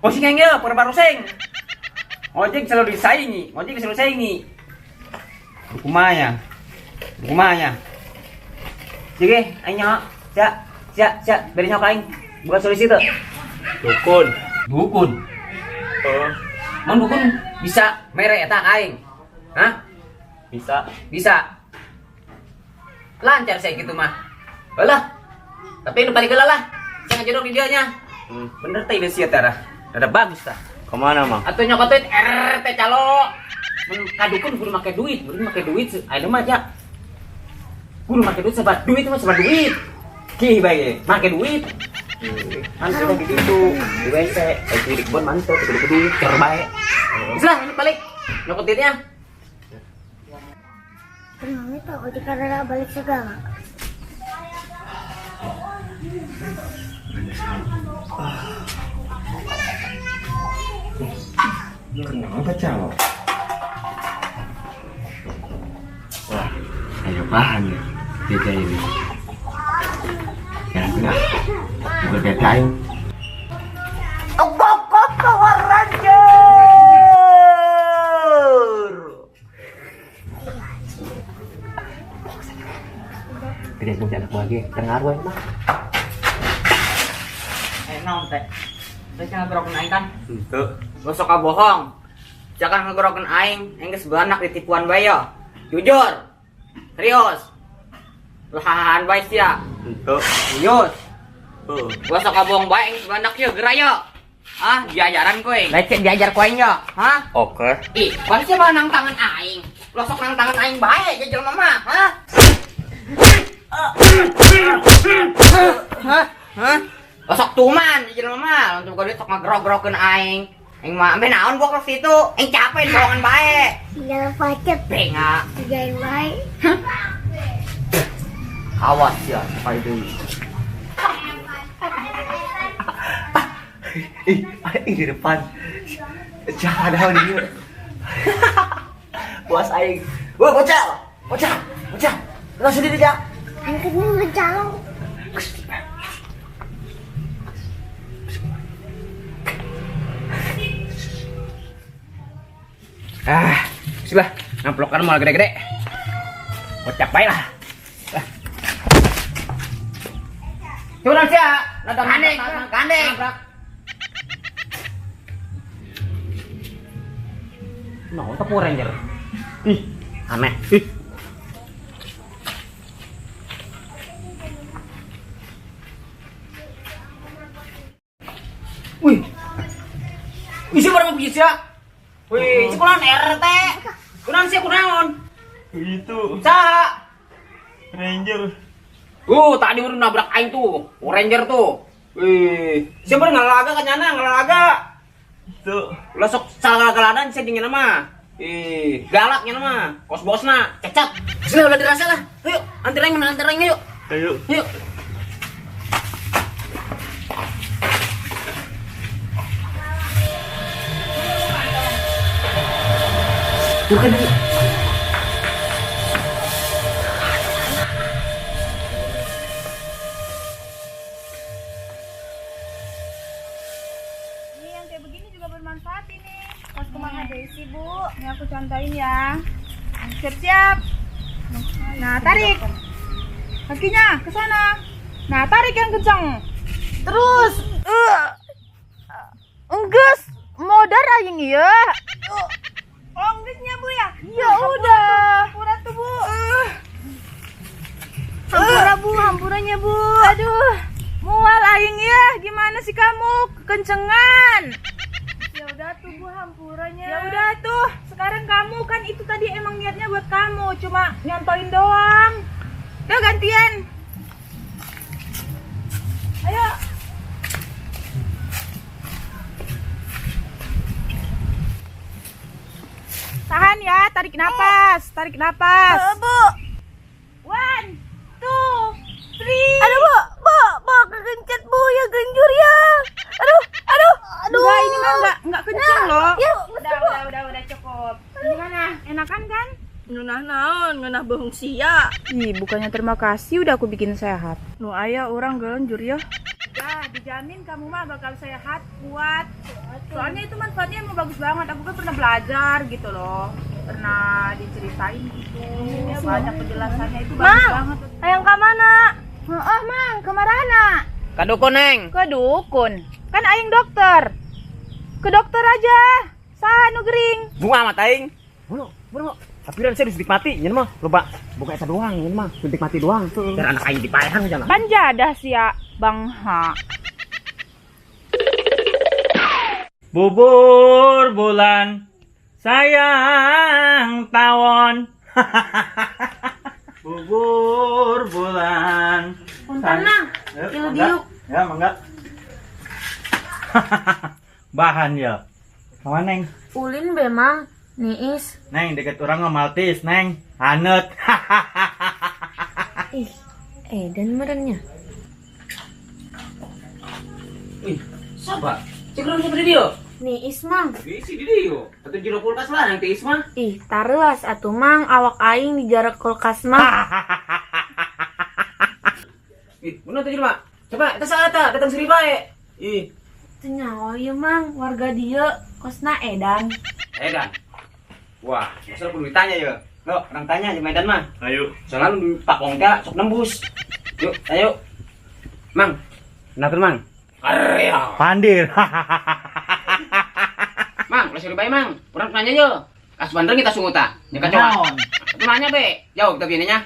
Pusing aing ieu, perbaruseng. Ojek selalu disaingi, ojek selalu disaingi. Kumanya. Kumanya. Sige, aing nyaho. Sia, sia, sia, beri nyaho ka aing. Bukan solusi teu. Dukun. Dukun. Oh, Mun dukun bisa mere eta ka aing. Hah? bisa. Bisa. Lancar saya gitu mah. Alah. Tapi nu balik heula lah. Saya ngajodok di dianya. Bener teh ide sia teh. Rada bagus tah. Kemana, Mang? Atuh nyokot duit RT calo. Mun ka dukun kudu make duit, kudu make duit ayeuna mah ya. Kudu make duit sebab duit mah sebab duit. Ki bae, make duit. Mantep di situ, di WC, di kebun mantep, kudu duit, cer bae. Geus lah, ini balik. Nyokot duitnya. Kenapa itu ojek karena balik segala. Kenapa calo? Wah, ayo bahan ya. Beda ini. Jangan kena. Bukan bedain. Gokok Power Ranger. Tidak punya anak lagi, tengaruh mah. Naon teh? Teh ngagorokeun aing kan? Henteu. Gak sok bohong. Jangan ngagorokeun aing, aing geus beranak ditipuan bae yo. Jujur. Serius. Lahan bae sia. Henteu. Serius. Heuh. Gua sok bohong bae aing geus beranak yo geura yo. Ah, diajaran kowe. Lecek diajar kowe yo. Hah? Oke. Ih, pan sia mah nang tangan aing. Lo sok nang tangan aing bae ya jelema mah, hah? Hah? Hah? Lo sok tuman ya jelema mah, untuk duit sok ngagerok-gerokeun aing. Aing mah ambe naon gua ke situ. Aing capek bohongan bae. Jalan pacet, Bengak. jalan baik. Awas ya sekali deui. Ih, ih di depan. Jangan ada di dia. Puas aing. Wah, bocah. Bocah, bocah. Langsung sendiri, Jak. Angkat ini berjalan. Ah, sila, namplokan malah gede-gede. Kocak bae lah. Ah. Curang sia, gandeng, gandeng. No, itu Power Ranger. Ih, aneh. Ih. Wih. Wih, siapa orang bisa? Wih, si kunaon RT. Kunaon sih kunaon? Itu Saha? Ranger. Tadi udah nabrak aing tuh. Power Ranger tuh. Wih, siapa ngalaga ka nyana, ngalaga. Itu. Ulah sok salah-galadan sih dingin mah. Ih, galak nya mah. Kos bosna, cacat. Sudah udah dirasa lah. Yuk, antar aing mana antar aing yuk. Ayo. Yuk. Bukan ini. Ini yang kayak begini juga bermanfaat ini. Pas kumaha deui Bu. Ini aku contohin ya. Siap-siap. Nah, tarik. Kakinya ke sana. Nah, tarik yang kencang. Terus. Enggeus, modar aing ieu. Oh, enggeusnya Bu ya? Ya udah. Hampura tuh, Bu. Hampura Bu, hampuranya Bu. Aduh, mual aing ya. Gimana sih kamu? Kekencengan. Ya udah tuh Bu, hampuranya. Ya udah tuh. Sekarang kamu kan itu tadi emang niatnya buat kamu, cuma nyontoin doang. Udah gantian. Ayo. Tahan ya, tarik napas, tarik napas. Bu. 1, 2, 3. Aduh, Bu, Bu, Bu, kegencet, Bu, ya genjur ya. Aduh, aduh, aduh. Enggak, ini mah enggak kenceng loh. Ya, Udah, cukup. Gimana? Enakan kan? Ngeunah naon, ngeunah bohong sia. Ih, bukannya terima kasih udah aku bikin sehat. Nu aya urang gelenjur ya. Ya, dijamin kamu mah bakal sehat, kuat. Soalnya itu manfaatnya emang bagus banget. Aku kan pernah belajar gitu loh. Pernah diceritain gitu. Banyak penjelasannya itu bagus Mang, banget. Hayang ka mana? Heeh, Mang, kemarana? Ka dukun, Neng. Ke dukun. Kan aing dokter. Ke dokter aja. Saha nu gering. Bunga amat aing. Bulu, bulu. Tapi saya disuntik mati, nyen mah loba buka eta doang, nyen mah suntik mati doang. Biar anak aing dipaehan jangan. Panjadah sia, Bang Ha. Bubur bulan sayang tawon. Bubur bulan. Punten, Mang. Ya, Tilu mangga. diuk. Ya, mangga. Bahan ya. Kawan, Neng. Ulin be, Mang. Niis. Neng, deket orang mah Maltis, Neng. Hanet. Ih, edan merennya. Ih, siapa? Cek urang siapa di dia? Niis, Mang. Isi di dia. Atau jero kulkas lah yang tiis mah. Ih, taruas atuh, Mang. Awak aing di jarak kulkas, Mang. Ih, bener tuh jelema. Coba eta saha eta datang seri bae. Ih, Teu nyaho ieu, Mang. Warga dieu kosna edan. Edan. Wah, masalah perlu ditanya ya. Lo, orang tanya di Medan mah. Ayo. Soalnya lu Pak Kongka sok nembus. Yuk, ayo. Mang, kenapa Mang? Karya. Pandir. Mang, ulah seri bae, Mang. Urang nanya yo. Kas bandeng kita sunguta. Nya kacoa. Naon? Itu nanya be. Jauh tapi nanya.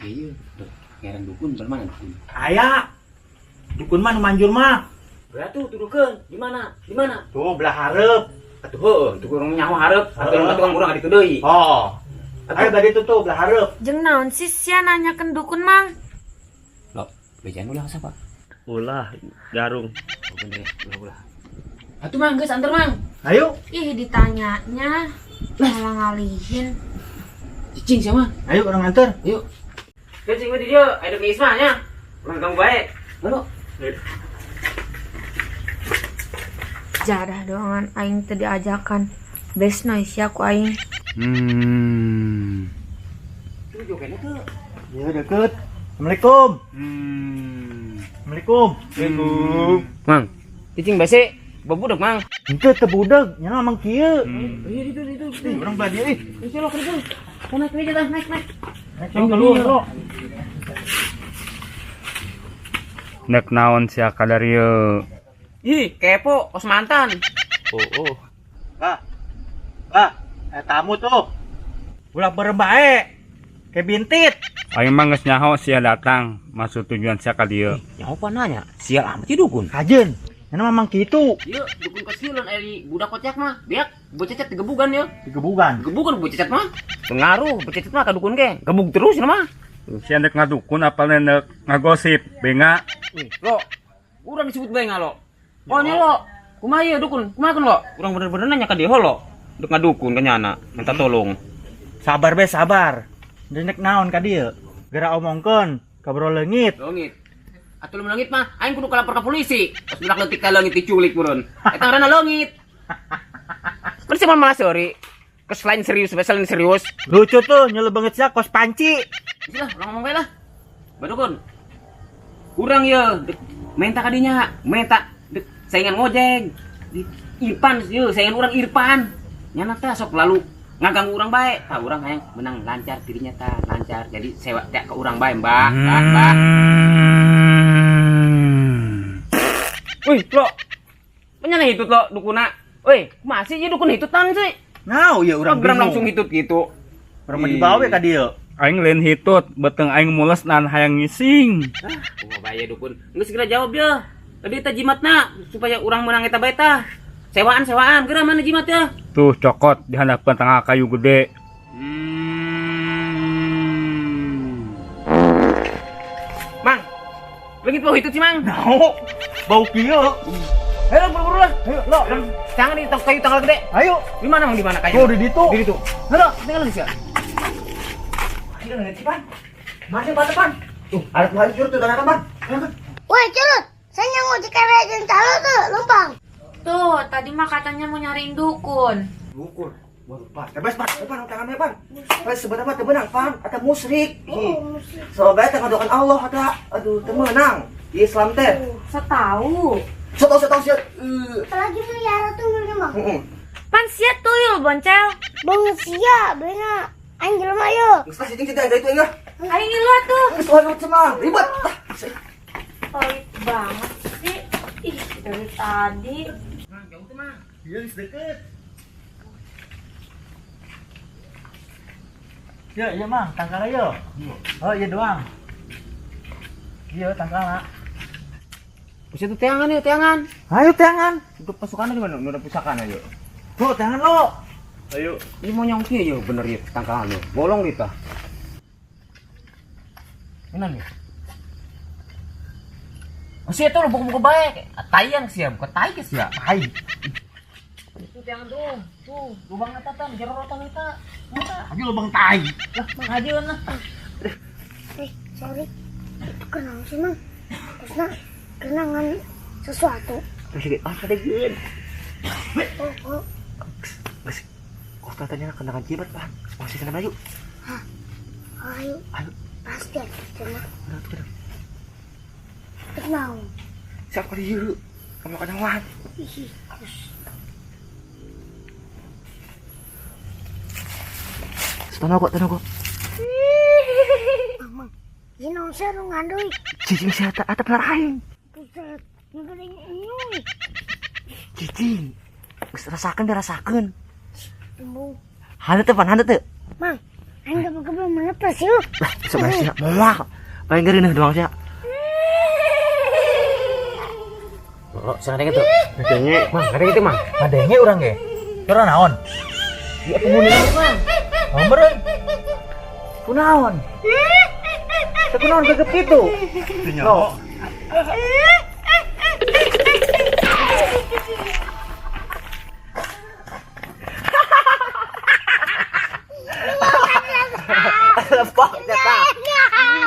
Iya, tuh. Ngaran dukun ber mana dukun? Aya. Dukun mah nu manjur mah. Berarti tuduhkeun. Di mana? Di mana? Tuh belah hareup. Atuh heueuh, tuh urang nyaho hareup, atuh urang tukang urang aditu deui. Oh. Ayo tadi itu tuh belah hareup. Jeung naon sih sia nanyakeun dukun, Mang? Lo, bejaan ulah siapa? Ulah garung. Oh, bener ya, ulah-ulah. Atuh Mang, geus anter Mang. Ayo. Ih, ditanyanya malah ngalihin. Cicing siapa? Ayo orang anter. Yuk. Cicing di dieu, aya deuk Isma nya. Urang kamu bae. Halo. Jarah doangan aing teu diajakan. Best nice ya ku aing. Tuh jogetnya tuh. Ya deket. Assalamualaikum. Assalamualaikum. Assalamualaikum. Mang, cicing bese bebudeg Mang. Henteu teu budeg, nya mang kieu. Iya itu itu. Ih, urang belah dieu ih. Itu lo kerja. Naik naik naik naik naik. Naik keluar lo. Nek naon sia kadarieu. Ih, kepo, kos mantan. Oh, oh. Bah. Bah, tamu tuh. Ulah bareng bae. Kayak bintit. Aing mah geus nyaho sia datang, maksud tujuan sia ka dieu. Nyaho apa nanya? Sial amat sih dukun. Kajen. Nya mamang kitu. Iya, dukun kesilan aya budak kocak mah. Biak, bocecet digebugan ya. Digebugan. Gebugan bocecet mah. Pengaruh bocecet mah ka dukun ge. Gebug terus ya mah. Sia nek ngadukun apa nek ngagosip, benga. Wih, lo. Urang disebut benga lo. Oh, nya lo. Kumaha ieu dukun? Kumaha kun lo? Urang bener-bener nanya ka dia lo. Dek ngadukun ka nyana, minta tolong. Sabar be, sabar. Nek naon ka dieu? Geura omongkeun, kabrol leungit. Leungit. Atuh lamun leungit mah aing kudu kalapor ka polisi. Pas budak leutik ka leungit diculik meureun. Eta ngaranna leungit. Kan sih malah sorry. Kes lain serius, selain serius. Lucu tuh, nyelu banget sia kos panci. Lah, urang ngomong bae lah. Badukun. Kurang ye, dek menta ka dinya, menta dek saingan ngojek. Di Irfan ye, saingan urang Irfan. Nyana teh sok lalu ngaganggu urang bae. Tah urang hayang menang lancar dirinya tah, lancar. Jadi sewa teh ke urang bae, Mbah. Mbah, Mbah. Wih, lo. Menyana hitut lo dukuna. Wih, masih ye dukun hitutan sih. Nah, ya urang Program bingung. langsung hitut gitu. Urang mah dibawa ka dieu. Aing lain hitut, beteng aing mules nan hayang ngising. Ah, kumaha bae dukun. Geus segera jawab ya. Tadi eta jimatna supaya urang menang eta bae tah. Sewaan-sewaan geura mana jimat ya? Tuh cokot di handapeun tangga kayu gede. Mang. Leungit bau hitut sih, Mang. Nao, bau kieu. Ayo buru-buru lah. Ayo, lo. Jangan di kayu tanggal gede. Ayo. Di mana Mang? Di mana kayu? Tuh di ditu. Di ditu. Halo, tinggal di sini. Ayo nanti pan. Mana pan pan? Tuh, ada tuh hancur tuh tanah pan. Woi, curut. Saya ngojek karya jeung calo tuh, lumpang. Tuh, tadi mah katanya mau nyariin dukun. Dukun. Waduh, pan. Bebas pan, pan tangannya pan. Pan sebenarnya teu meunang pan, atau musyrik. Soalnya teh ngadoakan Allah ada. Aduh, teu meunang. Di Islam teh. Setahu. Soto soto sia. Lagi melihara tuyul nih, Mang. Heeh. Pan sia tuyul boncel. Banget sia, bener. Aing jelema yo. Geus lah cicing cicing itu enggak. Aing ngilu tuh. Geus tuh sama ribet. Tah. Pelit banget sih. Ih, dari tadi. Mang, jauh tuh, Mang. Iya, geus deket. Ya, iya Mang, tangkal ayo. Oh, iya doang. Iya, tangkal. Bisa tuh teangan ya, teangan. Ayo teangan. Itu pasukannya gimana? Udah pusakan ayo. Tuh, teangan lo. Ayo. Ini mau nyongki ya bener ya tangkalan lo. Bolong kita. Ini nih. Oh, sih itu lo buku-buku baik. Tayan sih ya, bukan tai sih ya. Tai. Itu teangan tuh. Tuh, lubang eta tah, jero rotan eta. Eta. Ayo lubang tai. Lah, Mang hajeun lah. Sorry. Itu kenang sih, Mang. Terusna kenangan sesuatu. Terus ah kadegeun. Oh, oh. Geus. Kok katanya kenangan jibat, Pan. Masih sana maju. Hah. Ayo. Ayo. Pasti ada cuma. Udah tuh udah. Kenal. Siap kali yuk. Kamu kenalan. Ih, harus. Tunggu kok, tunggu kok. Mang, ini nong seru ngandui. Cicing siapa atap aing. Buset, ngeuring nyui. Cicing. Geus rasakeun dirasakeun. Embung. Hana teu pan, hana teu. Mang, aing gak belum menetes yuk. Lah, bisa bae sia. Moal. Paling geureuneuh doang sia. Oh, sana gitu. Adenge. Mang, ada gitu, Mang. Adenge urang ge. Ora naon? Ya penghuni Mang. Oh, meureun. Kunaon? Teu kunaon gegep kitu? No. Lepak eta.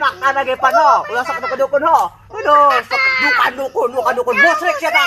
Makan ge pan ho. Ulah sok dukun ho. Aduh, sok dukan dukun, dukan dukun. Bosrek sia ta.